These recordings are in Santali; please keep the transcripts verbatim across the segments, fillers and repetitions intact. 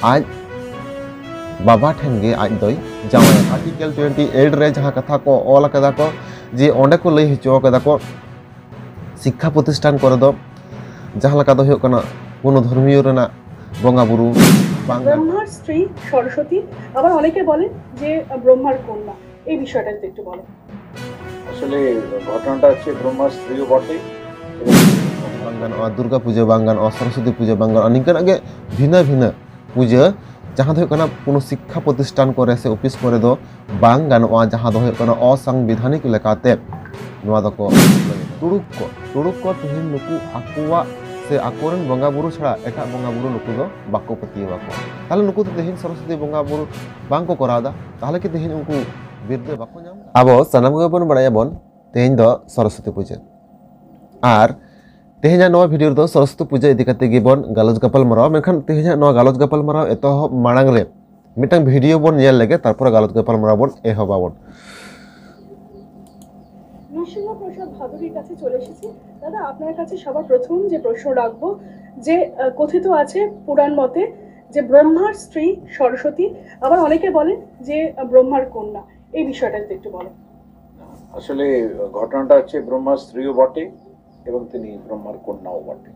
ᱟᱡ ᱵᱟᱵᱟ ᱴᱷᱮᱱ ᱜᱮ ᱟᱡ ᱫᱚᱭ ᱡᱟᱶᱟᱭᱟ᱾ ᱟᱨᱴᱤᱠᱮᱞ ᱴᱩᱭᱮᱱᱴᱤ ᱮᱭᱤᱴ ᱨᱮ ᱡᱟᱦᱟᱸ ᱠᱟᱛᱷᱟ ᱠᱚ ᱚᱞ ᱟᱠᱟᱫᱟ ᱠᱚ, ᱡᱮ ᱚᱸᱰᱮ ᱠᱚ ᱞᱟᱹᱭ ᱦᱚᱪᱚ ᱟᱠᱟᱫᱟ ᱠᱚ, ᱥᱤᱠᱠᱷᱟ ᱯᱨᱚᱛᱤᱥᱴᱷᱟᱱ ᱠᱚᱨᱮ ᱫᱚ ᱡᱟᱦᱟᱸ ᱞᱮᱠᱟ ᱫᱚ ᱦᱩᱭᱩᱜ ᱠᱟᱱᱟ, ᱠᱳᱱᱳ ᱫᱷᱚᱨᱢᱤᱭᱚ ᱨᱮᱱᱟᱜ ᱵᱚᱸᱜᱟ ᱵᱩᱨᱩ ᱵᱟᱝ ᱜᱟᱱᱚᱜᱼᱟ᱾ ব্রহ্মার স্ত্রী সরস্বতী, আবার অনেকে বলেন যে ব্রহ্মার কন্যা, এই বিষয়টা যদি একটু বলেন। আসলে ঘটনাটা হচ্ছে ব্রহ্মার স্ত্রীও বটে এবং ᱵᱟᱝ ᱜᱟᱱᱚᱜᱼᱟ, ᱫᱩᱨᱜᱟ ᱯᱩᱡᱟᱹ ᱵᱟᱝ ᱜᱟᱱᱚᱜᱼᱟ, ᱥᱚᱨᱚᱥᱚᱛᱤ ᱯᱩᱡᱟᱹ ᱵᱟᱝ ᱜᱟᱱᱚᱜᱼᱟ, ᱱᱤᱝᱠᱟᱹᱱᱟᱜ ᱜᱮ ᱵᱷᱤᱱᱟᱹ ᱵᱷᱤᱱᱟᱹ ᱯᱩᱡᱟᱹ, ᱡᱟᱦᱟᱸ ᱫᱚ ᱦᱩᱭᱩᱜ ᱠᱟᱱᱟ ᱠᱳᱱᱳ ᱥᱤᱠᱠᱷᱟ ᱯᱨᱚᱛᱤᱥᱴᱷᱟᱱ ᱠᱚᱨᱮ ᱥᱮ ᱚᱯᱷᱤᱥ ᱠᱚᱨᱮ ᱫᱚ ᱵᱟᱝ ᱜᱟᱱᱚᱜᱼᱟ, ᱡᱟᱦᱟᱸ ᱫᱚ ᱦᱩᱭᱩᱜ ᱠᱟᱱᱟ ᱚᱥᱟᱝᱵᱤᱫᱷᱟᱱᱤᱠ ᱞᱮᱠᱟᱛᱮ ᱱᱚᱣᱟ ᱫᱚᱠᱚ ᱞᱟᱹᱭᱟ᱾ ᱛᱩᱲᱩᱠ ᱠᱚ, ᱛᱩᱲᱩᱠ ᱠᱚ ᱛᱮᱦᱮᱧ ᱱᱩᱠᱩ ᱟᱠᱚᱣᱟᱜ ᱥᱮ ᱟᱠᱚᱨᱮᱱ ᱵᱚᱸᱜᱟ ᱵᱩᱨᱩ ᱪᱷᱟᱲᱟ ᱮᱴᱟᱜ ᱵᱚᱸᱜᱟ ᱵᱩᱨᱩ ᱱᱩᱠᱩ ᱫᱚ ᱵᱟᱠᱚ ᱯᱟᱹᱛᱭᱟᱹᱣ ᱟᱠᱚᱣᱟ᱾ ᱛᱟᱦᱞᱮ ᱱᱩᱠᱩ ᱫᱚ ᱛᱮᱦᱮᱧ ᱥᱚᱨᱚᱥᱚᱛᱤ ᱵᱚᱸᱜᱟ ᱵᱩᱨᱩ ᱵᱟᱝ ᱠᱚ ᱠᱚᱨᱟᱣ ᱮᱫᱟ, ᱛᱟᱦᱞᱮ ᱠᱤ ᱛᱮᱦᱮᱧ ᱩᱱᱠᱩ ᱵᱤᱨᱫᱟᱹ ᱵᱟᱠᱚ ᱧᱟᱢ ᱮᱫᱟ? ᱟᱵᱚ ᱥᱟᱱᱟᱢ ᱠᱚᱜᱮ ᱵᱚᱱ ᱵᱟᱲᱟᱭᱟᱵᱚᱱ ᱛᱮᱦᱮᱧ ᱫᱚ ᱥᱚᱨᱚᱥᱚᱛᱤ ᱯᱩᱡᱟᱹ, ᱟᱨ ᱛᱮᱦᱮᱧᱟᱜ ᱱᱚᱣᱟ ᱵᱷᱤᱰᱤᱭᱳ ᱨᱮᱫᱚ ᱥᱚᱨᱚᱥᱚᱛᱤ ᱯᱩᱡᱟᱹ ᱤᱫᱤ ᱠᱟᱛᱮ ᱜᱮᱵᱚᱱ ᱜᱟᱞᱚᱪ ᱜᱟᱯᱟᱞ ᱢᱟᱨᱟᱣᱟ᱾ ᱢᱮᱱᱠᱷᱟᱱ ᱛᱮᱦᱮᱧᱟᱜ ᱱᱚᱣᱟ ᱜᱟᱞᱚᱪ ᱜᱟᱯᱟᱞ ᱢᱟᱨᱟᱣ ᱮᱛᱚᱦᱚᱵ ᱢᱟᱲᱟᱝ ᱨᱮ ᱢᱤᱫᱴᱟᱝ ᱵᱷᱤᱰᱤᱭᱳ ᱵᱚᱱ ᱧᱮᱞ ᱞᱮᱜᱮ, ᱛᱟᱨᱯᱚᱨᱮ ᱜᱟᱞᱚᱪ ᱜᱟᱯᱟᱞ ᱢᱟᱨᱟᱣ ᱵᱚᱱ ᱮᱦᱚᱵᱟᱵᱚᱱ᱾ নৃসিংহ প্রসাদ ভাদুরীর কাছে চলে এসেছি। দাদা, আপনার কাছে সবার প্রথম যে প্রশ্ন রাখবো, যে আহ, কথিত আছে পুরাণ মতে যে ব্রহ্মার স্ত্রী সরস্বতী, আবার অনেকে বলেন যে আহ, ব্রহ্মার কন্যা, এই বিষয়টা যদি একটু বলেন। আসলে ঘটনাটা হচ্ছে ব্রহ্মার স্ত্রীও বটে এবং তিনি ব্রহ্মার কন্যাও বটে।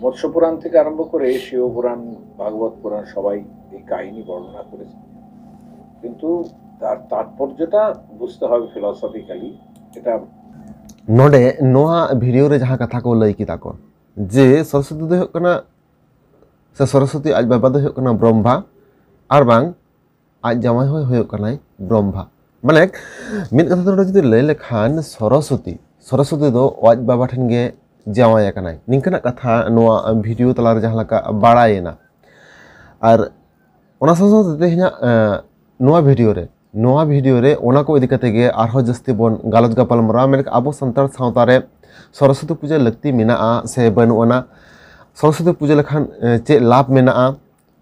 মৎস্য পুরাণ থেকে আরম্ভ করে শিব পুরাণ, ভাগবত পুরাণ সবাই এই কাহিনী বর্ণনা করেছে, কিন্তু তার তাৎপর্যটা বুঝতে হবে ফিলসফিক্যালি। এটা ᱱᱚᱰᱮ ᱱᱚᱣᱟ ᱵᱷᱤᱰᱤᱭᱳ ᱨᱮ ᱡᱟᱦᱟᱸ ᱠᱟᱛᱷᱟ ᱠᱚ ᱞᱟᱹᱭ ᱠᱮᱫᱟ ᱠᱚ, ᱡᱮ ᱥᱚᱨᱚᱥᱚᱛᱤ ᱫᱚ ᱦᱩᱭᱩᱜ ᱠᱟᱱᱟ, ᱥᱮ ᱥᱚᱨᱚᱥᱚᱛᱤ ᱟᱡ ᱵᱟᱵᱟ ᱫᱚ ᱦᱩᱭᱩᱜ ᱠᱟᱱᱟ ᱵᱨᱚᱦᱢᱟ, ᱟᱨ ᱵᱟᱝ ᱟᱡ ᱡᱟᱶᱟᱭ ᱦᱚᱸᱭ ᱦᱩᱭᱩᱜ ᱠᱟᱱᱟᱭ ᱵᱨᱚᱦᱢᱟ᱾ ᱢᱟᱱᱮ ᱢᱤᱫ ᱠᱟᱛᱷᱟ ᱛᱮ ᱱᱚᱰᱮ ᱡᱩᱫᱤ ᱞᱟᱹᱭ ᱞᱮᱠᱷᱟᱱ ᱥᱚᱨᱚᱥᱚᱛᱤ, ᱥᱚᱨᱚᱥᱚᱛᱤ ᱫᱚ ᱟᱡ ᱵᱟᱵᱟ ᱴᱷᱮᱱ ᱜᱮ ᱡᱟᱶᱟᱭ ᱟᱠᱟᱱᱟᱭ, ᱱᱤᱝᱠᱟᱹᱱᱟᱜ ᱠᱟᱛᱷᱟ ᱱᱚᱣᱟ ᱵᱷᱤᱰᱤᱭᱳ ᱛᱟᱞᱟᱨᱮ ᱡᱟᱦᱟᱸ ᱞᱮᱠᱟ ᱵᱟᱲᱟᱭᱮᱱᱟ᱾ ᱟᱨ ᱚᱱᱟ ᱥᱟᱶ ᱥᱟᱶᱛᱮ ᱛᱮᱦᱮᱧᱟᱜ ᱮᱸ, ᱱᱚᱣᱟ ᱵᱷᱤᱰᱤᱭᱳ ᱨᱮ ᱱᱚᱣᱟ ᱵᱷᱤᱰᱤᱭᱳ ᱨᱮ ᱚᱱᱟ ᱠᱚ ᱤᱫᱤ ᱠᱟᱛᱮ ᱜᱮ ᱟᱨᱦᱚᱸ ᱡᱟᱹᱥᱛᱤ ᱵᱚᱱ ᱜᱟᱞᱚᱪ ᱜᱟᱯᱟᱞ ᱢᱟᱨᱟᱣᱟ᱾ ᱢᱮᱱᱠᱷᱟᱱ ᱟᱵᱚ ᱥᱟᱱᱛᱟᱲ ᱥᱟᱶᱛᱟ ᱨᱮ ᱥᱚᱨᱚᱥᱚᱛᱤ ᱯᱩᱡᱟᱹ ᱞᱟᱹᱠᱛᱤ ᱢᱮᱱᱟᱜᱼᱟ ᱥᱮ ᱵᱟᱹᱱᱩᱜ ᱟᱱᱟ, ᱥᱚᱨᱚᱥᱚᱛᱤ ᱯᱩᱡᱟᱹ ᱞᱮᱠᱷᱟᱱ ᱮᱸ, ᱪᱮᱫ ᱞᱟᱵᱷ ᱢᱮᱱᱟᱜᱼᱟ,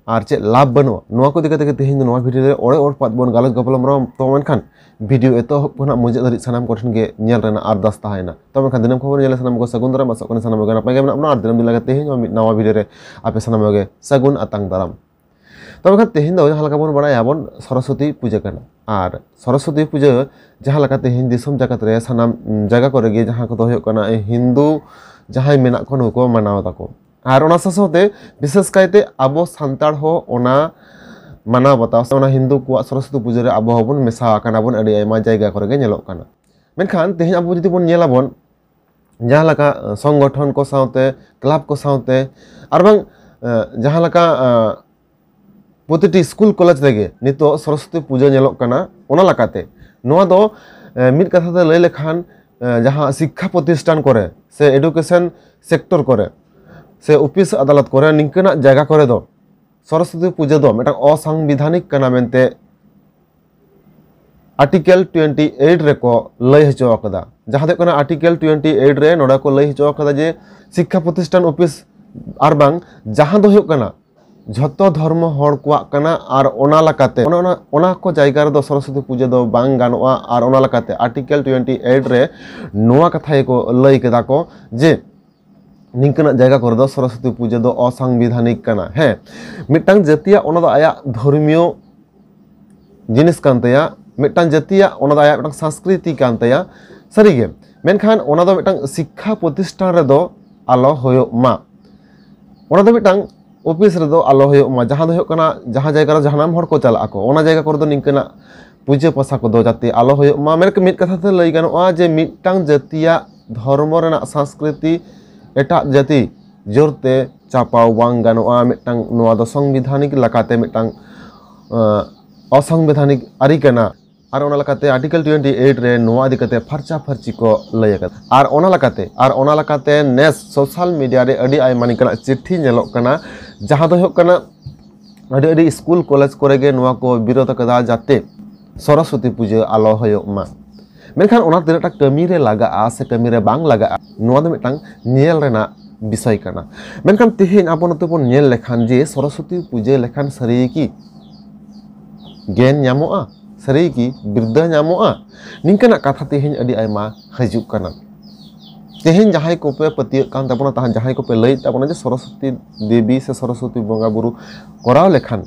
ᱟᱨ ᱪᱮᱫ ᱞᱟᱵᱷ ᱵᱟᱹᱱᱩᱜᱼᱟ, ᱱᱚᱣᱟ ᱠᱚ ᱤᱫᱤ ᱠᱟᱛᱮ ᱜᱮ ᱛᱮᱦᱮᱧ ᱫᱚ ᱱᱚᱣᱟ ᱵᱷᱤᱰᱤᱭᱳ ᱨᱮ ᱚᱲᱮ ᱚᱲᱯᱟᱛ ᱵᱚᱱ ᱜᱟᱞᱚᱪ ᱜᱟᱯᱟᱞᱢᱟᱨᱟᱣᱟ᱾ ᱛᱚ ᱢᱮᱱᱠᱷᱟᱱ ᱵᱷᱤᱰᱤᱭᱳ ᱮᱛᱚᱦᱚᱵ ᱠᱷᱚᱱᱟᱜ ᱢᱩᱪᱟᱹᱫ ᱫᱷᱟᱹᱨᱤᱡ ᱥᱟᱱᱟᱢ ᱠᱚᱴᱷᱮᱱ ᱜᱮ ᱧᱮᱞ ᱨᱮᱱᱟᱜ ᱟᱨᱫᱟᱥ ᱛᱟᱦᱮᱸᱭᱮᱱᱟ᱾ ᱛᱚ ᱢᱮᱱᱠᱷᱟᱱ ᱫᱤᱱᱟᱹᱢ ᱠᱷᱚᱵᱚᱨ ᱧᱮᱞ ᱥᱟᱱᱟᱢ ᱠᱚ ᱥᱟᱹᱜᱩᱱ ᱫᱟᱨᱟᱢ, ᱟᱥᱚᱜ ᱠᱟᱱᱟ ᱥᱟᱱᱟᱢ ᱠᱚᱜᱮ ᱱᱟᱯᱟᱭ ᱜᱮ ᱢᱮᱱᱟᱜ ᱵᱚᱱᱟ᱾ ᱟᱨ ᱫᱤᱱᱟᱹᱢ ᱫᱤᱱ ᱞᱮᱠᱟ ᱛᱮᱦᱮᱧ ᱦᱚᱸ ᱢᱤᱫ ᱱᱟᱣᱟ ᱵᱷᱤᱰᱤᱭᱳ ᱨᱮ ᱟᱯᱮ ᱥᱟᱱᱟᱢ ᱠᱚᱜᱮ ᱥᱟᱹᱜᱩᱱ ᱟᱛᱟᱝ ᱫᱟᱨᱟᱢ᱾ ᱛᱚ ᱢᱮᱱᱠᱷᱟᱱ ᱛᱮᱦᱮᱧ ᱫᱚ ᱡᱟᱦᱟᱸ ᱞᱮᱠᱟ ᱵᱚᱱ ᱵᱟᱲᱟᱭᱟ ᱵᱚᱱ ᱥᱚᱨᱚᱥᱚᱛᱤ ᱯᱩᱡᱟᱹ ᱠᱟᱱᱟ, ᱟᱨ ᱥᱚᱨᱚᱥᱚᱛᱤ ᱯᱩᱡᱟᱹ ᱡᱟᱦᱟᱸ ᱞᱮᱠᱟ ᱛᱮᱦᱮᱧ ᱫᱤᱥᱚᱢ ᱡᱟᱠᱟᱛ ᱨᱮ ᱥᱟᱱᱟᱢ ᱡᱟᱭᱜᱟ ᱠᱚᱨᱮ ᱜᱮ ᱡᱟᱦᱟᱸ ᱠᱚᱫᱚ ᱦᱩᱭᱩᱜ ᱠᱟᱱᱟ ᱦᱤᱱᱫᱩ ᱡᱟᱦᱟᱸᱭ ᱢᱮᱱᱟᱜ ᱠᱚ ᱱᱩᱠᱩ ᱠᱚ ᱢᱟᱱᱟᱣ ᱫᱟᱠᱚ᱾ ᱟᱨ ᱚᱱᱟ ᱥᱟᱶ ᱥᱟᱶᱛᱮ ᱵᱤᱥᱮᱥ ᱠᱟᱭᱛᱮ ᱟᱵᱚ ᱥᱟᱱᱛᱟᱲ ᱦᱚᱸ ᱚᱱᱟ ᱢᱟᱱᱟᱣ ᱵᱟᱛᱟᱣ ᱥᱮ ᱚᱱᱟ ᱦᱤᱱᱫᱩ ᱠᱚᱣᱟᱜ ᱥᱚᱨᱚᱥᱚᱛᱤ ᱯᱩᱡᱟᱹ ᱨᱮ ᱟᱵᱚ ᱦᱚᱸᱵᱚᱱ ᱢᱮᱥᱟ ᱟᱠᱟᱱᱟ ᱵᱚᱱ, ᱟᱹᱰᱤ ᱟᱭᱢᱟ ᱡᱟᱭᱜᱟ ᱠᱚᱨᱮ ᱜᱮ ᱧᱮᱞᱚᱜ ᱠᱟᱱᱟ᱾ ᱢᱮᱱᱠᱷᱟᱱ ᱛᱮᱦᱮᱧ ᱟᱵᱚ ᱡᱩᱫᱤ ᱵᱚᱱ ᱧᱮᱞᱟᱵᱚᱱ, ᱡᱟᱦᱟᱸ ᱞᱮᱠᱟ ᱥᱚᱝᱜᱚᱴᱷᱚᱱ ᱠᱚ ᱥᱟᱶᱛᱮ, ᱠᱞᱟᱵᱽ ᱠᱚ ᱥᱟᱶᱛᱮ, ᱟᱨ ᱵᱟᱝ ᱡᱟᱦᱟᱸ ᱞᱮᱠᱟ ᱯᱨᱚᱛᱤᱴᱤ ᱥᱠᱩᱞ ᱠᱚᱞᱮᱡᱽ ᱨᱮᱜᱮ ᱱᱤᱛᱚᱜ ᱥᱚᱨᱚᱥᱚᱛᱤ ᱯᱩᱡᱟᱹ ᱧᱮᱞᱚᱜ ᱠᱟᱱᱟ, ᱚᱱᱟ ᱞᱮᱠᱟᱛᱮ ᱱᱚᱣᱟ ᱫᱚ ᱢᱤᱫ ᱠᱟᱛᱷᱟ ᱛᱮ ᱞᱟᱹᱭ ᱞᱮᱠᱷᱟᱱ ᱡᱟᱦᱟᱸ ᱥᱤᱠᱠᱷᱟ ᱯᱨᱚᱛᱤᱥᱴᱷᱟᱱ ᱠᱚᱨᱮ ᱥᱮ ᱮᱰᱩᱠᱮᱥᱚᱱ ᱥᱮᱠᱴᱚᱨ ᱠᱚᱨᱮ ᱥᱮ ᱚᱯᱷᱤᱥ ᱟᱫᱟᱞᱚᱛ ᱠᱚᱨᱮ ᱱᱤᱝᱠᱟᱹᱱᱟᱜ ᱡᱟᱭᱜᱟ ᱠᱚᱨᱮ ᱫᱚ ᱥᱚᱨᱚᱥᱚᱛᱤ ᱯᱩᱡᱟᱹ ᱫᱚ ᱢᱤᱫᱴᱟᱝ ᱚᱥᱟᱝᱵᱤᱫᱷᱟᱱᱤᱠ ᱠᱟᱱᱟ ᱢᱮᱱᱛᱮ ᱟᱨᱴᱤᱠᱮᱞ ᱴᱩᱭᱮᱱᱴᱤ ᱮᱭᱤᱴ ᱨᱮᱠᱚ ᱞᱟᱹᱭ ᱦᱚᱪᱚ ᱟᱠᱟᱫᱟ᱾ ᱡᱟᱦᱟᱸ ᱫᱚ ᱦᱩᱭᱩᱜ ᱠᱟᱱᱟ ᱟᱨᱴᱤᱠᱮᱞ ᱴᱩᱭᱮᱱᱴᱤ ᱮᱭᱤᱴ ᱨᱮ ᱱᱚᱰᱮ ᱠᱚ ᱞᱟᱹᱭ ᱦᱚᱪᱚ ᱟᱠᱟᱫᱟ ᱡᱮ ᱥᱤᱠᱠᱷᱟ ᱯᱨᱚᱛᱤᱥᱴᱷᱟᱱ ᱚᱯᱷᱤᱥ ᱟᱨ ᱵᱟᱝ ᱡᱟᱦᱟᱸ ᱫᱚ ᱦᱩᱭᱩᱜ ᱠᱟᱱᱟ ᱡᱷᱚᱛᱚ ᱫᱷᱚᱨᱢᱚ ᱦᱚᱲ ᱠᱚᱣᱟᱜ ᱠᱟᱱᱟ, ᱟᱨ ᱚᱱᱟ ᱞᱮᱠᱟᱛᱮ ᱚᱱᱟ, ᱚᱱᱟ, ᱚᱱᱟ ᱠᱚ ᱡᱟᱭᱜᱟ ᱨᱮᱫᱚ ᱥᱚᱨᱚᱥᱚᱛᱤ ᱯᱩᱡᱟᱹ ᱫᱚ ᱵᱟᱝ ᱜᱟᱱᱚᱜᱼᱟ᱾ ᱟᱨ ᱚᱱᱟ ᱞᱮᱠᱟᱛᱮ ᱟᱨᱴᱤᱠᱮᱞ ᱴᱩᱭᱮᱱᱴᱤ ᱮᱭᱤᱴ ᱨᱮ ᱱᱚᱣᱟ ᱠᱟᱛᱷᱟ ᱜᱮᱠᱚ ᱞᱟᱹᱭ ᱠᱮᱫᱟ ᱠᱚ ᱡᱮ ᱱᱤᱝᱠᱟᱹᱱᱟᱜ ᱡᱟᱭᱜᱟ ᱠᱚᱨᱮ ᱫᱚ ᱥᱚᱨᱚᱥᱚᱛᱤ ᱯᱩᱡᱟᱹ ᱫᱚ ᱚᱥᱟᱝᱵᱤᱫᱷᱟᱱᱤᱠ ᱠᱟᱱᱟ᱾ ᱦᱮᱸ, ᱢᱤᱫᱴᱟᱝ ᱡᱟᱹᱛᱤᱭᱟᱜ ᱚᱱᱟ ᱫᱚ ᱟᱭᱟᱜ ᱫᱷᱚᱨᱢᱤᱭᱚ ᱡᱤᱱᱤᱥ ᱠᱟᱱ ᱛᱟᱭᱟ, ᱢᱤᱫᱴᱟᱝ ᱡᱟᱹᱛᱤᱭᱟᱜ ᱚᱱᱟ ᱫᱚ ᱟᱭᱟᱜ ᱢᱤᱫᱴᱟᱝ ᱥᱚᱝᱥᱠᱨᱤᱛᱤ ᱠᱟᱱ ᱛᱟᱭᱟ, ᱥᱟᱹᱨᱤᱜᱮ᱾ ᱢᱮᱱᱠᱷᱟᱱ ᱚᱱᱟ ᱫᱚ ᱢᱤᱫᱴᱟᱝ ᱥᱤᱠᱠᱷᱟ ᱯᱨᱚᱛᱤᱥᱴᱷᱟᱱ ᱨᱮᱫᱚ ᱟᱞᱚ ᱦᱩᱭᱩᱜ ᱢᱟ, ᱚᱱᱟ ᱫᱚ ᱢᱤᱫᱴᱟᱝ ᱚᱯᱷᱤᱥ ᱨᱮᱫᱚ ᱟᱞᱚ ᱦᱩᱭᱩᱜ ᱢᱟ, ᱡᱟᱦᱟᱸ ᱫᱚ ᱦᱩᱭᱩᱜ ᱠᱟᱱᱟ ᱡᱟᱦᱟᱸ ᱡᱟᱭᱜᱟ ᱨᱮ ᱡᱟᱦᱟᱱᱟᱢ ᱦᱚᱲ ᱠᱚ ᱪᱟᱞᱟᱜ ᱟᱠᱚ, ᱚᱱᱟ ᱡᱟᱭᱜᱟ ᱠᱚᱨᱮ ᱫᱚ ᱱᱤᱝᱠᱟᱹᱱᱟᱜ ᱯᱩᱡᱟᱹ ᱯᱟᱥᱟ ᱠᱚᱫᱚ ᱡᱟᱛᱮ ᱟᱞᱚ ᱦᱩᱭᱩᱜ ᱢᱟ᱾ ᱢᱮᱱ-, ᱢᱤᱫ ᱠᱟᱛᱷᱟ ᱛᱮ ᱞᱟᱹᱭ ᱜᱟᱱᱚᱜᱼᱟ ᱡᱮ ᱢᱤᱫᱴᱟᱝ ᱡᱟᱹᱛᱤᱭᱟᱜ ᱫᱷᱚᱨᱢᱚ ᱨᱮᱱᱟᱜ ᱥᱚᱝᱥᱠᱨᱤᱛᱤ ᱮᱴᱟᱜ ᱡᱟᱹᱛᱤ ᱡᱳᱨᱛᱮ ᱪᱟᱯᱟᱣ ᱵᱟᱝ ᱜᱟᱱᱚᱜᱼᱟ᱾ ᱢᱤᱫᱴᱟᱝ ᱱᱚᱣᱟ ᱫᱚ ᱥᱚᱝᱵᱤᱫᱷᱟᱱᱤᱠ ᱞᱮᱠᱟᱛᱮ ᱢᱤᱫᱴᱟᱝ, ᱟᱸ, ᱚᱥᱚᱝᱵᱤᱫᱷᱟᱱᱤᱠ ᱟᱹᱨᱤ ᱠᱟᱱᱟ᱾ ᱟᱨ ᱚᱱᱟ ᱞᱮᱠᱟᱛᱮ ᱟᱨᱴᱤᱠᱮᱞ ᱴᱩᱭᱮᱱᱴᱤ ᱮᱭᱤᱴ ᱨᱮ ᱱᱚᱣᱟ ᱤᱫᱤ ᱠᱟᱛᱮ ᱯᱷᱟᱨᱪᱟ ᱯᱷᱟᱨᱪᱤ ᱠᱚ ᱞᱟᱹᱭ ᱟᱠᱟᱫᱟ᱾ ᱟᱨ ᱚᱱᱟ ᱞᱮᱠᱟᱛᱮ, ᱟᱨ ᱚᱱᱟ ᱞᱮᱠᱟᱛᱮ ᱱᱮᱥ ᱥᱳᱥᱟᱞ ᱢᱤᱰᱤᱭᱟ ᱨᱮ ᱟᱹᱰᱤ ᱟᱭᱢᱟ ᱱᱤᱝᱠᱟᱱᱟᱜ ᱪᱤᱴᱷᱤ ᱧᱮᱞᱚᱜ ᱠᱟᱱᱟ, ᱡᱟᱦᱟᱸ ᱫᱚ ᱦᱩᱭᱩᱜ ᱠᱟᱱᱟ ᱟᱹᱰᱤ ᱟᱹᱰᱤ ᱥᱠᱩᱞ ᱠᱚᱞᱮᱡᱽ ᱠᱚᱨᱮ ᱜᱮ ᱱᱚᱣᱟ ᱠᱚ ᱵᱤᱨᱳᱫ ᱟᱠᱟᱫᱟ, ᱡᱟᱛᱮ ᱥᱚᱨᱚᱥᱚᱛᱤ ᱯᱩᱡᱟᱹ ᱟᱞᱚ ᱦᱩᱭᱩᱜ ᱢᱟ᱾ ᱢᱮᱱᱠᱷᱟᱱ ᱚᱱᱟ ᱛᱤᱱᱟᱹᱜ ᱴᱟ ᱠᱟᱹᱢᱤ ᱨᱮ ᱞᱟᱜᱟᱜᱼᱟ ᱥᱮ ᱠᱟᱹᱢᱤ ᱨᱮ ᱵᱟᱝ ᱞᱟᱜᱟᱜᱼᱟ, ᱱᱚᱣᱟ ᱫᱚ ᱢᱤᱫᱴᱟᱝ ᱧᱮᱞ ᱨᱮᱱᱟᱜ ᱵᱤᱥᱚᱭ ᱠᱟᱱᱟ᱾ ᱢᱮᱱᱠᱷᱟᱱ ᱛᱮᱦᱮᱧ ᱟᱵᱚ ᱱᱚᱛᱮ ᱵᱚᱱ ᱧᱮᱞ ᱞᱮᱠᱷᱟᱱ ᱡᱮ ᱥᱚᱨᱚᱥᱚᱛᱤ ᱯᱩᱡᱟᱹ ᱞᱮᱠᱷᱟᱱ ᱥᱟᱹᱨᱤ ᱜᱮ ᱠᱤ ᱜᱮᱭᱟᱱ ᱧᱟᱢᱚᱜᱼᱟ, ᱥᱟᱹᱨᱤ ᱜᱮ ᱠᱤ ᱵᱤᱨᱫᱟᱹ ᱧᱟᱢᱚᱜᱼᱟ, ᱱᱤᱝᱠᱟᱱᱟᱜ ᱠᱟᱛᱷᱟ ᱛᱮᱦᱮᱧ ᱟᱹᱰᱤ ᱟᱭᱢᱟ ᱦᱤᱡᱩᱜ ᱠᱟᱱᱟ᱾ ᱛᱮᱦᱮᱧ ᱡᱟᱦᱟᱸᱭ ᱠᱚᱯᱮ ᱯᱟᱹᱛᱭᱟᱹᱜ ᱠᱟᱱ ᱛᱟᱵᱚᱱᱟ, ᱛᱟᱦᱮᱸ ᱡᱟᱦᱟᱸᱭ ᱠᱚᱯᱮ ᱞᱟᱹᱭᱮᱫ ᱛᱟᱵᱚᱱᱟ ᱡᱮ ᱥᱚᱨᱚᱥᱚᱛᱤ ᱫᱮᱵᱤ ᱥᱮ ᱥᱚᱨᱚᱥᱚᱛᱤ ᱵᱚᱸᱜᱟ ᱵᱩᱨᱩ ᱠᱚᱨᱟᱣ ᱞᱮᱠᱷᱟᱱ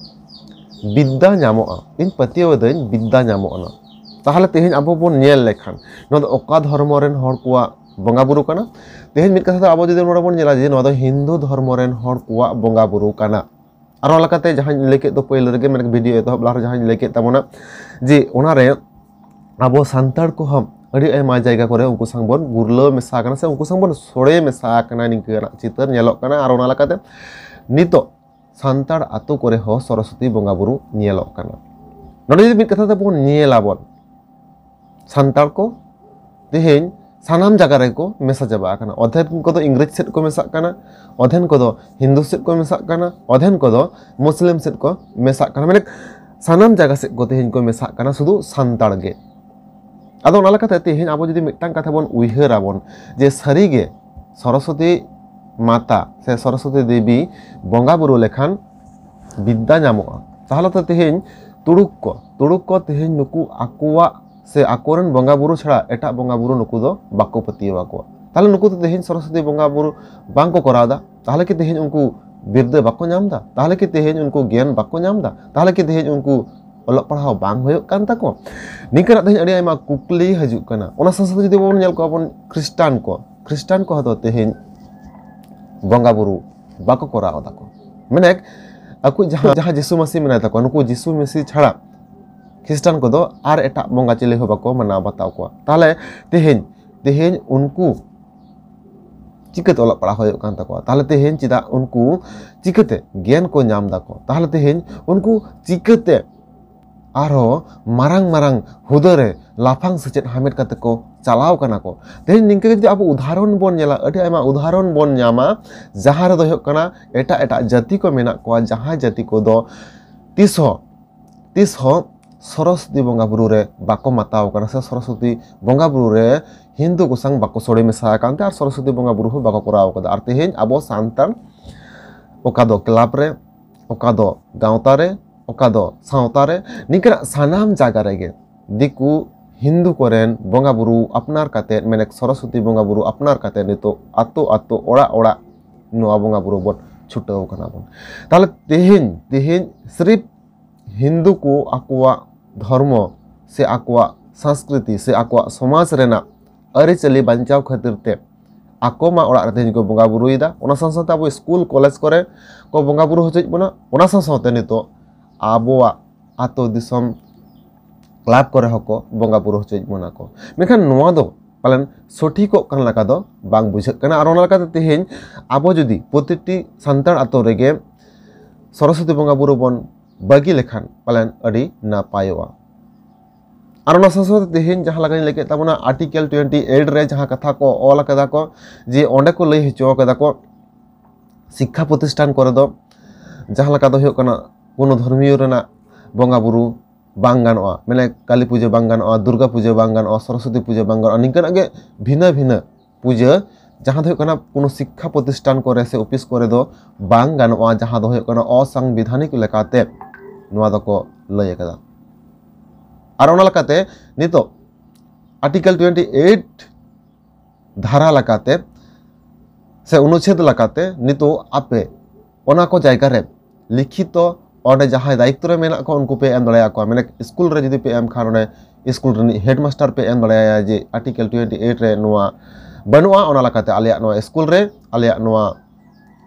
ᱵᱤᱫᱽᱫᱟ ᱧᱟᱢᱚᱜᱼᱟ, ᱤᱧ ᱯᱟᱹᱛᱭᱟᱹᱣ ᱮᱫᱟᱹᱧ ᱵᱤᱫᱽᱫᱟ ᱧᱟᱢᱚᱜᱼᱟ ᱱᱟ᱾ ᱛᱟᱦᱚᱞᱮ ᱛᱮᱦᱮᱧ ᱟᱵᱚ ᱵᱚᱱ ᱧᱮᱞ ᱞᱮᱠᱷᱟᱱ ᱱᱚᱣᱟ ᱫᱚ ᱚᱠᱟ ᱫᱷᱚᱨᱢᱚ ᱨᱮᱱ ᱦᱚᱲ ᱠᱚᱣᱟᱜ ᱵᱚᱸᱜᱟ ᱵᱩᱨᱩ ᱠᱟᱱᱟ? ᱛᱮᱦᱮᱧ ᱢᱤᱫ ᱠᱟᱛᱷᱟ ᱛᱮ ᱟᱵᱚ ᱡᱩᱫᱤ ᱱᱚᱰᱮ ᱵᱚᱱ ᱧᱮᱞᱟ ᱡᱮ ᱱᱚᱣᱟ ᱫᱚ ᱦᱤᱱᱫᱩ ᱫᱷᱚᱨᱢᱚ ᱨᱮᱱ ᱦᱚᱲ ᱠᱚᱣᱟᱜ ᱵᱚᱸᱜᱟ ᱵᱩᱨᱩ ᱠᱟᱱᱟ᱾ ᱟᱨ ᱚᱱᱟ ᱞᱮᱠᱟᱛᱮ ᱡᱟᱦᱟᱸᱧ ᱞᱟᱹᱭ ᱠᱮᱫ ᱫᱚ ᱯᱳᱭᱞᱳ ᱨᱮᱜᱮ, ᱢᱟᱱᱮ ᱵᱷᱤᱰᱤᱭᱳ ᱮᱛᱚᱦᱚᱵ ᱞᱟᱦᱟ ᱨᱮ ᱡᱟᱦᱟᱸᱧ ᱞᱟᱹᱭ ᱠᱮᱫ ᱛᱟᱵᱚᱱᱟ ᱡᱮ ᱚᱱᱟᱨᱮ ᱟᱵᱚ ᱥᱟᱱᱛᱟᱲ ᱠᱚᱦᱚᱸ ᱟᱹᱰᱤ ᱟᱭᱢᱟ ᱡᱟᱭᱜᱟ ᱠᱚᱨᱮ ᱩᱱᱠᱩ ᱥᱟᱶ ᱵᱚᱱ ᱜᱩᱨᱞᱟᱹᱣ ᱢᱮᱥᱟ ᱟᱠᱟᱱᱟ ᱥᱮ ᱩᱱᱠᱩ ᱥᱟᱶ ᱵᱚᱱ ᱥᱚᱲᱮ ᱢᱮᱥᱟ ᱟᱠᱟᱱᱟ, ᱱᱤᱝᱠᱟᱹᱱᱟᱜ ᱪᱤᱛᱟᱹᱨ ᱧᱮᱞᱚᱜ ᱠᱟᱱᱟ᱾ ᱟᱨ ᱚᱱᱟ ᱞᱮᱠᱟᱛᱮ ᱱᱤᱛᱚᱜ ᱥᱟᱱᱛᱟᱲ ᱟᱛᱳ ᱠᱚᱨᱮ ᱦᱚᱸ ᱥᱚᱨᱚᱥᱚᱛᱤ ᱵᱚᱸᱜᱟ ᱵᱩᱨᱩ ᱧᱮᱞᱚᱜ ᱠᱟᱱᱟ᱾ ᱱᱚᱰᱮ ᱡᱩᱫᱤ ᱢᱤᱫ ᱠᱟᱛᱷᱟ ᱛᱮᱵᱚᱱ ᱧᱮᱞ ᱟᱵᱚᱱ, ᱥᱟᱱᱛᱟᱲ ᱠᱚ ᱛᱮᱦᱮᱧ ᱥᱟᱱᱟᱢ ᱡᱟᱭᱜᱟ ᱨᱮᱠᱚ ᱢᱮᱥᱟ ᱪᱟᱵᱟ ᱟᱠᱟᱱᱟ᱾ ᱚᱫᱷᱮᱱ ᱠᱚᱫᱚ ᱤᱝᱨᱮᱡᱽ ᱥᱮᱫ ᱠᱚ ᱢᱮᱥᱟᱜ ᱠᱟᱱᱟ, ᱚᱫᱷᱮᱱ ᱠᱚᱫᱚ ᱦᱤᱱᱫᱩ ᱥᱮᱫ ᱠᱚ ᱢᱮᱥᱟᱜ ᱠᱟᱱᱟ, ᱚᱫᱷᱮᱱ ᱠᱚᱫᱚ ᱢᱩᱥᱞᱤᱢ ᱥᱮᱫ ᱠᱚ ᱢᱮᱥᱟᱜ ᱠᱟᱱᱟ᱾ ᱢᱟᱱᱮ ᱥᱟᱱᱟᱢ ᱡᱟᱭᱜᱟ ᱥᱮᱫ ᱠᱚ ᱛᱮᱦᱮᱧ ᱠᱚ ᱢᱮᱥᱟᱜ ᱠᱟᱱᱟ, ᱥᱩᱫᱷᱩ ᱥᱟᱱᱛᱟᱲ ᱜᱮ᱾ ᱟᱫᱚ ᱚᱱᱟ ᱞᱮᱠᱟᱛᱮ ᱛᱮᱦᱮᱧ ᱟᱵᱚ ᱡᱩᱫᱤ ᱢᱤᱫᱴᱟᱝ ᱠᱟᱛᱷᱟ ᱵᱚᱱ ᱩᱭᱦᱟᱹᱨ ᱟᱵᱚᱱ ᱡᱮ ᱥᱟᱹᱨᱤᱜᱮ ᱥᱚᱨᱚᱥᱚᱛᱤ ᱢᱟᱛᱟ ᱥᱮ ᱥᱚᱨᱚᱥᱚᱛᱤ ᱫᱮᱵᱤ ᱵᱚᱸᱜᱟ ᱵᱩᱨᱩ ᱞᱮᱠᱷᱟᱱ ᱵᱤᱫᱽᱫᱟ ᱧᱟᱢᱚᱜᱼᱟ, ᱛᱟᱦᱚᱞᱮ ᱛᱚ ᱛᱮᱦᱮᱧ ᱛᱩᱲᱩᱠ ᱠᱚ, ᱛᱩᱲᱩᱠ ᱠᱚ ᱛᱮᱦᱮᱧ ᱱᱩᱠᱩ ᱟᱠᱚᱣᱟᱜ ᱥᱮ ᱟᱠᱚᱨᱮᱱ ᱵᱚᱸᱜᱟ ᱵᱩᱨᱩ ᱪᱷᱟᱲᱟ ᱮᱴᱟᱜ ᱵᱚᱸᱜᱟ ᱵᱩᱨᱩ ᱱᱩᱠᱩ ᱫᱚ ᱵᱟᱠᱚ ᱯᱟᱹᱛᱭᱟᱹᱣ ᱟᱠᱚᱣᱟ᱾ ᱛᱟᱦᱚᱞᱮ ᱱᱩᱠᱩ ᱫᱚ ᱛᱮᱦᱮᱧ ᱥᱚᱨᱚᱥᱚᱛᱤ ᱵᱚᱸᱜᱟ ᱵᱩᱨᱩ ᱵᱟᱝ ᱠᱚ ᱠᱚᱨᱟᱣ ᱮᱫᱟ, ᱛᱟᱦᱚᱞᱮ ᱠᱤ ᱛᱮᱦᱮᱧ ᱩᱱᱠᱩ ᱵᱤᱨᱫᱟᱹ ᱵᱟᱠᱚ ᱧᱟᱢ ᱮᱫᱟ? ᱛᱟᱦᱚᱞᱮ ᱠᱤ ᱛᱮᱦᱮᱧ ᱩᱱᱠᱩ ᱜᱮᱭᱟᱱ ᱵᱟᱠᱚ ᱧᱟᱢ ᱮᱫᱟ? ᱛᱟᱦᱚᱞᱮ ᱠᱤ ᱛᱮᱦᱮᱧ ᱩᱱᱠᱩ ᱚᱞᱚᱜ ᱯᱟᱲᱦᱟᱣ ᱵᱟᱝ ᱦᱩᱭᱩᱜ ᱠᱟᱱ ᱛᱟᱠᱚ? ᱱᱤᱝᱠᱟᱹᱱᱟᱜ ᱛᱮᱦᱮᱧ ᱟᱹᱰᱤ ᱟᱭᱢᱟ ᱠᱩᱠᱞᱤ ᱦᱤᱡᱩᱜ ᱠᱟᱱᱟ᱾ ᱚᱱᱟ ᱥᱟᱶ ᱥᱟᱶᱛᱮ ᱡᱩᱫᱤ ᱵᱚᱱ ᱧᱮᱞ ᱠᱚᱣᱟ ᱵᱚᱱ ᱠᱷᱨᱤᱥᱴᱟᱱ ᱠᱚ, ᱠᱷᱨᱤᱥᱴᱟᱱ ᱠᱚ ᱦᱚᱸ ᱛᱮᱦᱮᱧ ᱵᱚᱸᱜᱟ ᱵᱩᱨᱩ ᱵᱟᱠᱚ ᱠᱚᱨᱟᱣ ᱫᱟᱠᱚ᱾ ᱢᱟᱱᱮ ᱟᱠᱚ ᱡᱟᱦᱟᱸ, ᱡᱟᱦᱟᱸ ᱡᱤᱥᱩ ᱢᱟᱹᱥᱤ ᱢᱮᱱᱟᱭ ᱛᱟᱠᱚᱣᱟ, ᱱᱩᱠᱩ ᱡᱤᱥᱩ ᱢᱟᱹᱥᱤ ᱪᱷᱟᱲᱟ ᱠᱷᱨᱤᱥᱴᱟᱱ ᱠᱚᱫᱚ ᱟᱨ ᱮᱴᱟᱜ ᱵᱚᱸᱜᱟ ᱪᱤᱞᱤ ᱦᱚᱸ ᱵᱟᱠᱚ ᱢᱟᱱᱟᱣ ᱵᱟᱛᱟᱣ ᱠᱚᱣᱟ᱾ ᱛᱟᱦᱚᱞᱮ ᱛᱮᱦᱮᱧ, ᱛᱮᱦᱮᱧ ᱩᱱᱠᱩ ᱪᱤᱠᱟᱹᱛᱮ ᱚᱞᱚᱜ ᱯᱟᱲᱦᱟᱣ ᱦᱩᱭᱩᱜ ᱠᱟᱱ ᱛᱟᱠᱚᱣᱟ? ᱛᱟᱦᱚᱞᱮ ᱛᱮᱦᱮᱧ ᱪᱮᱫᱟᱜ ᱩᱱᱠᱩ ᱪᱤᱠᱟᱹᱛᱮ ᱜᱮᱭᱟᱱ ᱠᱚ ᱧᱟᱢ ᱫᱟᱠᱚ? ᱛᱟᱦᱚᱞᱮ ᱛᱮᱦᱮᱧ ᱩᱱᱠᱩ ᱪᱤᱠᱟᱹᱛᱮ ᱟᱨᱦᱚᱸ ᱢᱟᱨᱟᱝ ᱢᱟᱨᱟᱝ ᱦᱩᱫᱟᱹ ᱨᱮ ᱞᱟᱯᱷᱟᱝ ᱥᱮᱪᱮᱫ ᱦᱟᱢᱮᱴ ᱠᱟᱛᱮ ᱠᱚ ᱪᱟᱞᱟᱣ ᱠᱟᱱᱟ ᱠᱚ? ᱛᱮᱦᱮᱧ ᱱᱤᱝᱠᱟᱹ ᱜᱮ ᱡᱩᱫᱤ ᱟᱵᱚ ᱩᱫᱟᱦᱚᱨᱚᱱ ᱵᱚᱱ ᱧᱮᱞᱟ, ᱟᱹᱰᱤ ᱟᱭᱢᱟ ᱩᱫᱟᱦᱚᱨᱚᱱ ᱵᱚᱱ ᱧᱟᱢᱟ, ᱡᱟᱦᱟᱸ ᱨᱮᱫᱚ ᱦᱩᱭᱩᱜ ᱠᱟᱱᱟ ᱮᱴᱟᱜ ᱮᱴᱟᱜ ᱡᱟᱹᱛᱤ ᱠᱚ ᱢᱮᱱᱟᱜ ᱠᱚᱣᱟ, ᱡᱟᱦᱟᱸ ᱡᱟᱹᱛᱤ ᱠᱚᱫᱚ ᱛᱤᱥ ᱦᱚᱸ, ᱛᱤᱥ ᱦᱚᱸ ᱥᱚᱨᱚᱥᱚᱛᱤ ᱵᱚᱸᱜᱟ ᱵᱩᱨᱩ ᱨᱮ ᱵᱟᱠᱚ ᱢᱟᱛᱟᱣ ᱠᱟᱱᱟ, ᱥᱮ ᱥᱚᱨᱚᱥᱚᱛᱤ ᱵᱚᱸᱜᱟ ᱵᱩᱨᱩ ᱨᱮ ᱦᱤᱱᱫᱩ ᱠᱚ ᱥᱟᱝ ᱵᱟᱠᱚ ᱥᱚᱲᱮ ᱢᱮᱥᱟ ᱟᱠᱟᱱ ᱛᱮ ᱟᱨ ᱥᱚᱨᱚᱥᱚᱛᱤ ᱵᱚᱸᱜᱟ ᱵᱩᱨᱩ ᱦᱚᱸ ᱵᱟᱠᱚ ᱠᱚᱨᱟᱣ ᱠᱟᱫᱟ᱾ ᱟᱨ ᱛᱮᱦᱮᱧ ᱟᱵᱚ ᱥᱟᱱᱛᱟᱲ ᱚᱠᱟ ᱫᱚ ᱠᱞᱟᱵᱽ ᱨᱮ, ᱚᱠᱟ ᱫᱚ ᱜᱟᱶᱛᱟ ᱨᱮ, ᱚᱠᱟ ᱫᱚ ᱥᱟᱶᱛᱟ ᱨᱮ, ᱱᱤᱝᱠᱟᱱᱟᱜ ᱥᱟᱱᱟᱢ ᱡᱟᱭᱜᱟ ᱨᱮᱜᱮ ᱫᱤᱠᱩ ᱦᱤᱱᱫᱩ ᱠᱚᱨᱮᱱ ᱵᱚᱸᱜᱟ ᱵᱩᱨᱩ ᱟᱯᱱᱟᱨ ᱠᱟᱛᱮᱫ, ᱢᱮᱱᱮᱠ ᱥᱚᱨᱚᱥᱚᱛᱤ ᱵᱚᱸᱜᱟ ᱵᱩᱨᱩ ᱟᱯᱱᱟᱨ ᱠᱟᱛᱮᱫ ᱱᱤᱛᱚᱜ ᱟᱛᱳ ᱟᱛᱳ, ᱚᱲᱟᱜ ᱚᱲᱟᱜ ᱱᱚᱣᱟ ᱵᱚᱸᱜᱟ ᱵᱩᱨᱩ ᱵᱚᱱ ᱪᱷᱩᱴᱟᱹᱣ ᱠᱟᱱᱟ ᱵᱚᱱ᱾ ᱛᱟᱦᱞᱮ ᱛᱮᱦᱮᱧ, ᱛᱮᱦᱮᱧ ᱥᱨᱤᱯ ᱦᱤᱱᱫᱩ ᱠᱚ ᱟᱠᱚᱣᱟᱜ ᱫᱷᱚᱨᱢᱚ ᱥᱮ ᱟᱠᱚᱣᱟᱜ ᱥᱚᱝᱥᱠᱨᱤᱛᱤ ᱥᱮ ᱟᱠᱚᱣᱟᱜ ᱥᱚᱢᱟᱡᱽ ᱨᱮᱱᱟᱜ ᱟᱹᱨᱤᱪᱟᱹᱞᱤ ᱵᱟᱧᱪᱟᱣ ᱠᱷᱟᱹᱛᱤᱨ ᱛᱮ ᱟᱠᱚ ᱢᱟ ᱚᱲᱟᱜ ᱨᱮ ᱛᱮᱦᱮᱧ ᱠᱚ ᱵᱚᱸᱜᱟ ᱵᱩᱨᱩᱭᱮᱫᱟ᱾ ᱚᱱᱟ ᱥᱟᱶ ᱥᱟᱶᱛᱮ ᱟᱵᱚ ᱥᱠᱩᱞ ᱠᱚᱞᱮᱡᱽ ᱠᱚᱨᱮ ᱠᱚ ᱵᱚᱸᱜᱟ ᱵᱩᱨᱩ ᱦᱚᱪᱚᱭᱮᱫ ᱵᱚᱱᱟ᱾ ᱚᱱᱟ ᱥᱟᱶ ᱥᱟᱶᱛᱮ ᱱᱤᱛᱚᱜ ᱟᱵᱚᱣᱟᱜ ᱟᱛᱳ ᱫᱤᱥᱚᱢ ᱠᱞᱟᱵᱽ ᱠᱚᱨᱮ ᱦᱚᱸᱠᱚ ᱵᱚᱸᱜᱟ ᱵᱩᱨᱩ ᱦᱚᱪᱚᱭᱮᱫ ᱵᱚᱱᱟ ᱠᱚ᱾ ᱢᱮᱱᱠᱷᱟᱱ ᱱᱚᱣᱟ ᱫᱚ ᱯᱟᱞᱮᱱ ᱥᱚᱴᱷᱤᱠᱚᱜ ᱠᱟᱱ ᱞᱮᱠᱟ ᱫᱚ ᱵᱟᱝ ᱵᱩᱡᱷᱟᱹᱜ ᱠᱟᱱᱟ᱾ ᱟᱨ ᱚᱱᱟ ᱞᱮᱠᱟᱛᱮ ᱛᱮᱦᱮᱧ ᱟᱵᱚ ᱡᱩᱫᱤ ᱯᱨᱚᱛᱤᱴᱤ ᱥᱟᱱᱛᱟᱲ ᱟᱛᱳ ᱨᱮᱜᱮ ᱥᱚᱨᱚᱥᱚᱛᱤ ᱵᱚᱸᱜᱟ ᱵᱩᱨᱩ ᱵᱚᱱ ᱵᱟᱹᱜᱤ ᱞᱮᱠᱷᱟᱱ ᱯᱟᱞᱮᱱ ᱟᱹᱰᱤ ᱱᱟᱯᱟᱭᱚᱜᱼᱟ᱾ ᱟᱨ ᱚᱱᱟ ᱥᱟᱶ ᱥᱟᱶᱛᱮ ᱛᱮᱦᱮᱧ ᱡᱟᱦᱟᱸ ᱞᱮᱠᱟᱧ ᱞᱟᱹᱭ ᱠᱮᱫ ᱛᱟᱵᱚᱱᱟ, ᱟᱨᱴᱤᱠᱮᱞ ᱴᱩᱭᱮᱱᱴᱤ ᱮᱭᱤᱴ ᱨᱮ ᱡᱟᱦᱟᱸ ᱠᱟᱛᱷᱟ ᱠᱚ ᱚᱞ ᱟᱠᱟᱫᱟ ᱠᱚ, ᱡᱮ ᱚᱸᱰᱮ ᱠᱚ ᱞᱟᱹᱭ ᱦᱚᱪᱚ ᱟᱠᱟᱫᱟ ᱠᱚ, ᱥᱤᱠᱠᱷᱟ ᱯᱨᱚᱛᱤᱥᱴᱷᱟᱱ ᱠᱚᱨᱮ ᱫᱚ ᱡᱟᱦᱟᱸ ᱞᱮᱠᱟ ᱫᱚ ᱦᱩᱭᱩᱜ ᱠᱟᱱᱟ, ᱠᱳᱱᱳ ᱫᱷᱚᱨᱢᱤᱭᱚ ᱨᱮᱱᱟᱜ ᱵᱚᱸᱜᱟ ᱵᱩᱨᱩ ᱵᱟᱝ ᱜᱟᱱᱚᱜᱼᱟ, ᱢᱟᱱᱮ ᱠᱟᱞᱤ ᱯᱩᱡᱟᱹ ᱵᱟᱝ ᱜᱟᱱᱚᱜᱼᱟ, ᱫᱩᱨᱜᱟ ᱯᱩᱡᱟᱹ ᱵᱟᱝ ᱜᱟᱱᱚᱜᱼᱟ, ᱥᱚᱨᱚᱥᱚᱛᱤ ᱯᱩᱡᱟᱹ ᱵᱟᱝ ᱜᱟᱱᱚᱜᱼᱟ, ᱱᱤᱝᱠᱟᱱᱟᱜ ᱜᱮ ᱵᱷᱤᱱᱟᱹ ᱵᱷᱤᱱᱟᱹ ᱯᱩᱡᱟᱹ, ᱡᱟᱦᱟᱸ ᱫᱚ ᱦᱩᱭᱩᱜ ᱠᱟᱱᱟ ᱠᱳᱱᱳ ᱥᱤᱠᱠᱷᱟ ᱯᱨᱚᱛᱤᱥᱴᱷᱟᱱ ᱠᱚᱨᱮ ᱥᱮ ᱚᱯᱷᱤᱥ ᱠᱚᱨᱮ ᱫᱚ ᱵᱟᱝ ᱜᱟᱱᱚᱜᱼᱟ, ᱡᱟᱦᱟᱸ ᱫᱚ ᱦᱩᱭᱩᱜ ᱠᱟᱱᱟ ᱚᱥᱟᱝᱵᱤᱫᱷᱟᱱᱤᱠ ᱞᱮᱠᱟᱛᱮ ᱱᱚᱣᱟ ᱫᱚᱠᱚ ᱞᱟᱹᱭ ᱟᱠᱟᱫᱟ᱾ ᱟᱨ ᱚᱱᱟ ᱞᱮᱠᱟᱛᱮ ᱱᱤᱛᱚᱜ ᱟᱨᱴᱤᱠᱮᱞ ᱴᱩᱭᱮᱱᱴᱤ ᱮᱭᱤᱴ ᱫᱷᱟᱨᱟ ᱞᱮᱠᱟᱛᱮ ᱥᱮ ᱚᱱᱩᱪᱷᱮᱫ ᱞᱮᱠᱟᱛᱮ ᱱᱤᱛᱚᱜ ᱟᱯᱮ ᱚᱱᱟ ᱠᱚ ᱡᱟᱭᱜᱟ ᱨᱮ ᱞᱤᱠᱷᱤᱛᱚ ᱚᱸᱰᱮ ᱡᱟᱦᱟᱸᱭ ᱫᱟᱭᱤᱛᱛᱚ ᱨᱮ ᱢᱮᱱᱟᱜ ᱠᱚᱣᱟ ᱩᱱᱠᱩ ᱯᱮ ᱮᱢ ᱫᱟᱲᱮᱭᱟᱠᱚᱣᱟ᱾ ᱢᱟᱱᱮ ᱥᱠᱩᱞ ᱨᱮ ᱡᱩᱫᱤ ᱯᱮ ᱮᱢ ᱠᱷᱟᱱ ᱚᱸᱰᱮ ᱥᱠᱩᱞ ᱨᱤᱱᱤᱡ ᱦᱮᱰᱢᱟᱥᱴᱟᱨ ᱯᱮ ᱮᱢ ᱫᱟᱲᱮᱭᱟᱭᱟ ᱡᱮ ᱟᱨᱴᱤᱠᱮᱞ ᱴᱩᱭᱮᱱᱴᱤ ᱮᱭᱤᱴ ᱨᱮ ᱱᱚᱣᱟ ᱵᱟᱹᱱᱩᱜᱼᱟ, ᱚᱱᱟ ᱞᱮᱠᱟᱛᱮ ᱟᱞᱮᱭᱟᱜ ᱱᱚᱣᱟ ᱥᱠᱩᱞ ᱨᱮ, ᱟᱞᱮᱭᱟᱜ ᱱᱚᱣᱟ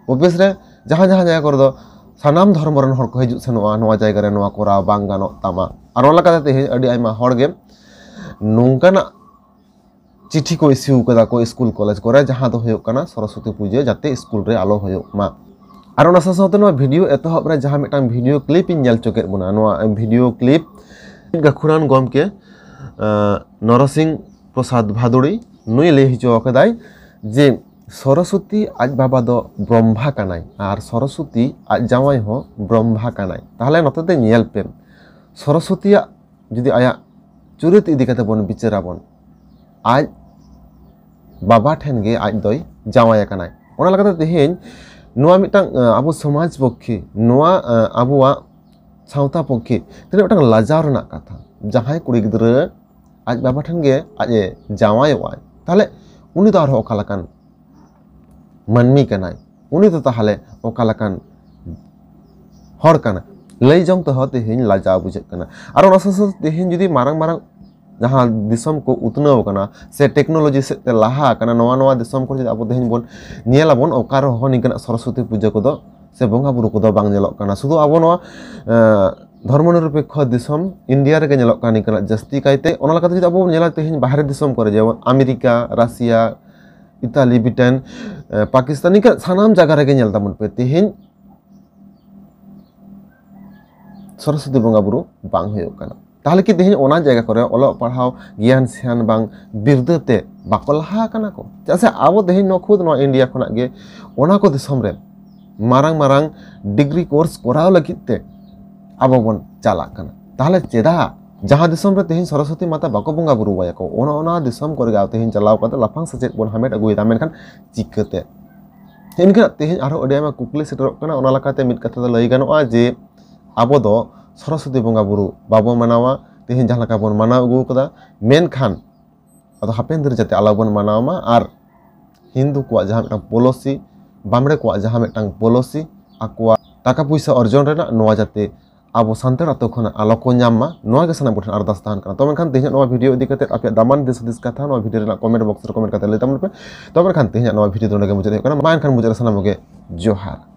ᱚᱯᱷᱤᱥ ᱨᱮ, ᱡᱟᱦᱟᱸ ᱡᱟᱦᱟᱸ ᱡᱟᱭᱜᱟ ᱠᱚᱨᱮ ᱫᱚ ᱥᱟᱱᱟᱢ ᱫᱷᱚᱨᱢᱚ ᱨᱮᱱ ᱦᱚᱲ ᱠᱚ ᱦᱤᱡᱩᱜ ᱥᱮᱱᱚᱜᱼᱟ, ᱱᱚᱣᱟ ᱡᱟᱭᱜᱟ ᱨᱮ ᱱᱚᱣᱟ ᱠᱚᱨᱟᱣ ᱵᱟᱝ ᱜᱟᱱᱚᱜ ᱛᱟᱢᱟ᱾ ᱟᱨ ᱚᱱᱟ ᱞᱮᱠᱟᱛᱮ ᱛᱮᱦᱮᱧ ᱟᱹᱰᱤ ᱟᱭᱢᱟ ᱦᱚᱲ ᱜᱮ ᱱᱚᱝᱠᱟᱱᱟᱜ ᱪᱤᱴᱷᱤ ᱠᱚ ᱤᱥᱤᱣ ᱠᱟᱫᱟ ᱠᱚ ᱥᱠᱩᱞ ᱠᱚᱞᱮᱡᱽ ᱠᱚᱨᱮ, ᱡᱟᱦᱟᱸ ᱫᱚ ᱦᱩᱭᱩᱜ ᱠᱟᱱᱟ ᱥᱚᱨᱚᱥᱚᱛᱤ ᱯᱩᱡᱟᱹ ᱡᱟᱛᱮ ᱥᱠᱩᱞ ᱨᱮ ᱟᱞᱚ ᱦᱩᱭᱩᱜ ᱢᱟ᱾ ᱟᱨ ᱚᱱᱟ ᱥᱟᱶ ᱥᱟᱶᱛᱮ ᱱᱚᱣᱟ ᱵᱷᱤᱰᱤᱭᱳ ᱮᱛᱚᱦᱚᱵ ᱨᱮ ᱡᱟᱦᱟᱸ ᱢᱤᱫᱴᱟᱝ ᱵᱷᱤᱰᱤᱭᱳ ᱠᱞᱤᱯ ᱤᱧ ᱧᱮᱞ ᱦᱚᱪᱚ ᱠᱮᱫ ᱵᱚᱱᱟ, ᱱᱚᱣᱟ ᱵᱷᱤᱰᱤᱭᱳ ᱠᱞᱤᱯ ᱜᱟᱹᱠᱷᱩᱲᱟᱱ ᱜᱚᱢᱠᱮ, ᱟᱸ, ᱱᱚᱨᱚᱥᱤᱝ ᱯᱨᱚᱥᱟᱫᱽ ᱵᱷᱟᱫᱩᱲᱤ ᱱᱩᱭ ᱞᱟᱹᱭ ᱦᱚᱪᱚ ᱟᱠᱟᱫᱟᱭ ᱡᱮ ᱥᱚᱨᱚᱥᱚᱛᱤ ᱟᱡ ᱵᱟᱵᱟ ᱫᱚ ᱵᱨᱚᱦᱢᱟ ᱠᱟᱱᱟᱭ ᱟᱨ ᱥᱚᱨᱚᱥᱚᱛᱤ ᱟᱡ ᱡᱟᱶᱟᱭ ᱦᱚᱸ ᱵᱨᱚᱦᱢᱟ ᱠᱟᱱᱟᱭ᱾ ᱛᱟᱦᱚᱞᱮ ᱱᱚᱛᱮ ᱛᱮ ᱧᱮᱞ ᱯᱮ, ᱥᱚᱨᱚᱥᱚᱛᱤᱭᱟᱜ ᱡᱩᱫᱤ ᱟᱭᱟᱜ ᱪᱩᱨᱤᱛ ᱤᱫᱤ ᱠᱟᱛᱮ ᱵᱚᱱ ᱵᱤᱪᱟᱹᱨᱟᱵᱚᱱ, ᱟᱡ ᱵᱟᱵᱟ ᱴᱷᱮᱱ ᱜᱮ ᱟᱡ ᱫᱚᱭ ᱡᱟᱶᱟᱭ ᱟᱠᱟᱱᱟᱭ᱾ ᱚᱱᱟ ᱞᱮᱠᱟᱛᱮ ᱛᱮᱦᱮᱧ ᱱᱚᱣᱟ ᱢᱤᱫᱴᱟᱝ ᱟᱵᱚ ᱥᱚᱢᱟᱡᱽ ᱯᱚᱠᱠᱷᱤ, ᱱᱚᱣᱟ ᱟᱵᱚᱣᱟᱜ ᱥᱟᱶᱛᱟ ᱯᱚᱠᱠᱷᱤ ᱛᱤᱱᱟᱹᱜ ᱢᱤᱫᱴᱟᱝ ᱞᱟᱡᱟᱣ ᱨᱮᱱᱟᱜ ᱠᱟᱛᱷᱟ᱾ ᱡᱟᱦᱟᱸᱭ ᱠᱩᱲᱤ ᱜᱤᱫᱽᱨᱟᱹ ᱟᱡ ᱵᱟᱵᱟ ᱴᱷᱮᱱ ᱜᱮ ᱟᱡ ᱮ ᱡᱟᱶᱟᱭᱚᱜᱼᱟᱭ, ᱛᱟᱦᱚᱞᱮ ᱩᱱᱤ ᱫᱚ ᱟᱨᱦᱚᱸ ᱚᱠᱟ ᱞᱮᱠᱟᱱ ᱢᱟᱹᱱᱢᱤ ᱠᱟᱱᱟᱭ? ᱩᱱᱤ ᱫᱚ ᱛᱟᱦᱚᱞᱮ ᱚᱠᱟ ᱞᱮᱠᱟᱱ ᱦᱚᱲ ᱠᱟᱱᱟᱭ? ᱞᱟᱹᱭ ᱡᱚᱝ ᱛᱮᱦᱚᱸ ᱛᱮᱦᱮᱧ ᱞᱟᱡᱟᱣ ᱵᱩᱡᱷᱟᱹᱜ ᱠᱟᱱᱟ᱾ ᱟᱨ ᱚᱱᱟ ᱥᱟᱶ ᱥᱟᱶᱛᱮ ᱛᱮᱦᱮᱧ ᱡᱩᱫᱤ ᱢᱟᱨᱟᱝ ᱢᱟᱨᱟᱝ ᱡᱟᱦᱟᱸ ᱫᱤᱥᱚᱢ ᱠᱚ ᱩᱛᱱᱟᱹᱣ ᱟᱠᱟᱱᱟ ᱥᱮ ᱴᱮᱠᱱᱳᱞᱚᱡᱤ ᱥᱮᱫ ᱛᱮ ᱞᱟᱦᱟ ᱟᱠᱟᱱᱟ, ᱱᱚᱣᱟ ᱱᱚᱣᱟ ᱫᱤᱥᱚᱢ ᱠᱚᱨᱮ ᱡᱩᱫᱤ ᱟᱵᱚ ᱛᱮᱦᱮᱧ ᱵᱚᱱ ᱧᱮᱞ ᱟᱵᱚᱱ, ᱚᱠᱟ ᱨᱮᱦᱚᱸ ᱱᱤᱝᱠᱟᱹᱱᱟᱜ ᱥᱚᱨᱚᱥᱚᱛᱤ ᱯᱩᱡᱟᱹ ᱠᱚᱫᱚ ᱥᱮ ᱵᱚᱸᱜᱟ ᱵᱩᱨᱩ ᱠᱚᱫᱚ ᱵᱟᱝ ᱧᱮᱞᱚᱜ ᱠᱟᱱᱟ᱾ ᱥᱩᱫᱷᱩ ᱟᱵᱚ ᱱᱚᱣᱟ ᱫᱷᱚᱨᱢᱚ ᱱᱤᱨᱚᱯᱮᱠᱠᱷᱚ ᱫᱤᱥᱚᱢ ᱤᱱᱰᱤᱭᱟ ᱨᱮᱜᱮ ᱧᱮᱞᱚᱜ ᱠᱟᱱᱟ ᱱᱤᱝᱠᱟᱹᱱᱟᱜ ᱡᱟᱹᱥᱛᱤ ᱠᱟᱭᱛᱮ᱾ ᱚᱱᱟ ᱞᱮᱠᱟᱛᱮ ᱡᱩᱫᱤ ᱟᱵᱚ ᱵᱚᱱ ᱧᱮᱞᱟ, ᱛᱮᱦᱮᱧ ᱵᱟᱦᱨᱮ ᱫᱤᱥᱚᱢ ᱠᱚᱨᱮ, ᱡᱮᱢᱚᱱ America, Russia, Italy, Britain, Pakistan, ᱱᱤᱝᱠᱟᱹ ᱥᱟᱱᱟᱢ ᱡᱟᱭᱜᱟ ᱨᱮᱜᱮ ᱧᱮᱞ ᱛᱟᱵᱚᱱ ᱯᱮ, ᱛᱮᱦᱮᱧ ᱥᱚᱨᱚᱥᱚᱛᱤ ᱵᱚᱸᱜᱟ ᱵᱩᱨᱩ ᱵᱟᱝ ᱦᱩᱭᱩᱜ ᱠᱟᱱᱟ᱾ ᱛᱟᱦᱚᱞᱮ ᱠᱤ ᱛᱮᱦᱮᱧ ᱚᱱᱟ ᱡᱟᱭᱜᱟ ᱠᱚᱨᱮ ᱚᱞᱚᱜ ᱯᱟᱲᱦᱟᱣ, ᱜᱮᱭᱟᱱ ᱥᱮᱭᱟᱱ ᱵᱟᱝ ᱵᱤᱨᱫᱟᱹ ᱛᱮ ᱵᱟᱠᱚ ᱞᱟᱦᱟ ᱟᱠᱟᱱᱟ ᱠᱚ? ᱪᱮᱫᱟᱜ ᱥᱮ ᱟᱵᱚ ᱛᱮᱦᱮᱧ ᱱᱚᱣᱟ ᱠᱷᱩᱫ ᱱᱚᱣᱟ ᱤᱱᱰᱤᱭᱟ ᱠᱷᱚᱱᱟᱜ ᱜᱮ ᱚᱱᱟ ᱠᱚ ᱫᱤᱥᱚᱢ ᱨᱮ ᱢᱟᱨᱟᱝ ᱢᱟᱨᱟᱝ ᱰᱤᱜᱽᱨᱤ ᱠᱳᱨᱥ ᱠᱚᱨᱟᱣ ᱞᱟᱹᱜᱤᱫ ᱛᱮ ᱟᱵᱚ ᱵᱚᱱ ᱪᱟᱞᱟᱜ ᱠᱟᱱᱟ᱾ ᱛᱟᱦᱚᱞᱮ ᱪᱮᱫᱟᱜ ᱡᱟᱦᱟᱸ ᱫᱤᱥᱚᱢ ᱨᱮ ᱛᱮᱦᱮᱧ ᱥᱚᱨᱚᱥᱚᱛᱤ ᱢᱟᱛᱟ ᱵᱟᱠᱚ ᱵᱚᱸᱜᱟ ᱵᱩᱨᱩ ᱟᱭᱟ ᱠᱚ, ᱚᱱᱟ ᱚᱱᱟ ᱫᱤᱥᱚᱢ ᱠᱚᱨᱮ ᱜᱮ ᱛᱮᱦᱮᱧ ᱪᱟᱞᱟᱣ ᱠᱟᱛᱮ ᱞᱟᱯᱷᱟᱝ ᱥᱮᱪᱮᱫ ᱵᱚᱱ ᱦᱟᱢᱮᱴ ᱟᱹᱜᱩᱭᱮᱫᱟ, ᱢᱮᱱᱠᱷᱟᱱ ᱪᱤᱠᱟᱹᱛᱮ? ᱮᱱᱠᱷᱟᱱ ᱛᱮᱦᱮᱧ ᱟᱨᱦᱚᱸ ᱟᱹᱰᱤ ᱟᱭᱢᱟ ᱠᱩᱠᱞᱤ ᱥᱮᱴᱮᱨᱚᱜ ᱠᱟᱱᱟ᱾ ᱚᱱᱟ ᱞᱮᱠᱟᱛᱮ ᱢᱤᱫ ᱠᱟᱛᱷᱟ ᱫᱚ ᱞᱟᱹᱭ ᱜᱟᱱᱚᱜᱼᱟ ᱡᱮ ᱟᱵᱚ ᱫᱚ ᱥᱚᱨᱚᱥᱚᱛᱤ ᱵᱚᱸᱜᱟ ᱵᱩᱨᱩ ᱵᱟᱵᱚ ᱢᱟᱱᱟᱣᱟ, ᱛᱮᱦᱮᱧ ᱡᱟᱦᱟᱸ ᱞᱮᱠᱟ ᱵᱚᱱ ᱢᱟᱱᱟᱣ ᱟᱹᱜᱩ ᱟᱠᱟᱫᱟ, ᱢᱮᱱᱠᱷᱟᱱ ᱟᱫᱚ ᱦᱟᱯᱮᱱ ᱫᱤᱱ ᱨᱮ ᱡᱟᱛᱮ ᱟᱞᱚ ᱵᱚᱱ ᱢᱟᱱᱟᱣ ᱢᱟ᱾ ᱟᱨ ᱦᱤᱱᱫᱩ ᱠᱚᱣᱟᱜ ᱡᱟᱦᱟᱸ ᱢᱤᱫᱴᱟᱝ ᱯᱚᱞᱚᱥᱤ, ᱵᱟᱢᱲᱮ ᱠᱚᱣᱟᱜ ᱡᱟᱦᱟᱸ ᱢᱤᱫᱴᱟᱝ ᱯᱚᱞᱚᱥᱤ, ᱟᱠᱚᱣᱟᱜ ᱴᱟᱠᱟ ᱯᱩᱭᱥᱟᱹ ᱚᱨᱡᱚᱱ ᱨᱮᱱᱟᱜ, ᱱᱚᱣᱟ ᱡᱟᱛᱮ ᱟᱵᱚ ᱥᱟᱱᱛᱟᱲ ᱟᱛᱳ ᱠᱷᱚᱱᱟᱜ ᱟᱞᱚ ᱠᱚ ᱧᱟᱢ ᱢᱟ, ᱱᱚᱣᱟ ᱜᱮ ᱥᱟᱱᱟᱢ ᱠᱚᱴᱷᱮᱱ ᱟᱨᱫᱟᱥ ᱛᱟᱦᱮᱱ ᱠᱟᱱᱟ᱾ ᱛᱚ ᱢᱮᱱᱠᱷᱟᱱ ᱛᱮᱦᱮᱧᱟᱜ ᱱᱚᱣᱟ ᱵᱷᱤᱰᱤᱭᱳ ᱤᱫᱤ ᱠᱟᱛᱮ ᱟᱯᱮᱭᱟᱜ ᱫᱟᱢᱟᱱ ᱫᱤᱥ ᱦᱩᱫᱤᱥ ᱠᱟᱛᱷᱟ ᱱᱚᱣᱟ ᱵᱷᱤᱰᱤᱭᱳ ᱨᱮᱱᱟᱜ ᱠᱚᱢᱮᱱᱴ ᱵᱚᱠᱥ ᱨᱮ ᱠᱚᱢᱮᱱᱴ ᱠᱟᱛᱮ ᱞᱟᱹᱭ ᱛᱟᱵᱚᱱ ᱯᱮ᱾ ᱛᱚ ᱢᱮᱱᱠᱷᱟᱱ ᱛᱮᱦᱮᱧᱟᱜ ᱱᱚᱣᱟ ᱵᱷᱤᱰᱤᱭᱳ ᱫᱚ ᱱᱚᱰᱮ ᱜᱮ ᱢᱩᱪᱟᱹᱫ ᱦᱩᱭᱩᱜ ᱠᱟᱱᱟ᱾ ᱢᱟ ᱮᱱᱠᱷᱟᱱ ᱢᱩᱪᱟᱹᱫ ᱨᱮ ᱥᱟᱱᱟᱢ ᱠᱚᱜᱮ ᱡᱚᱦᱟᱨ᱾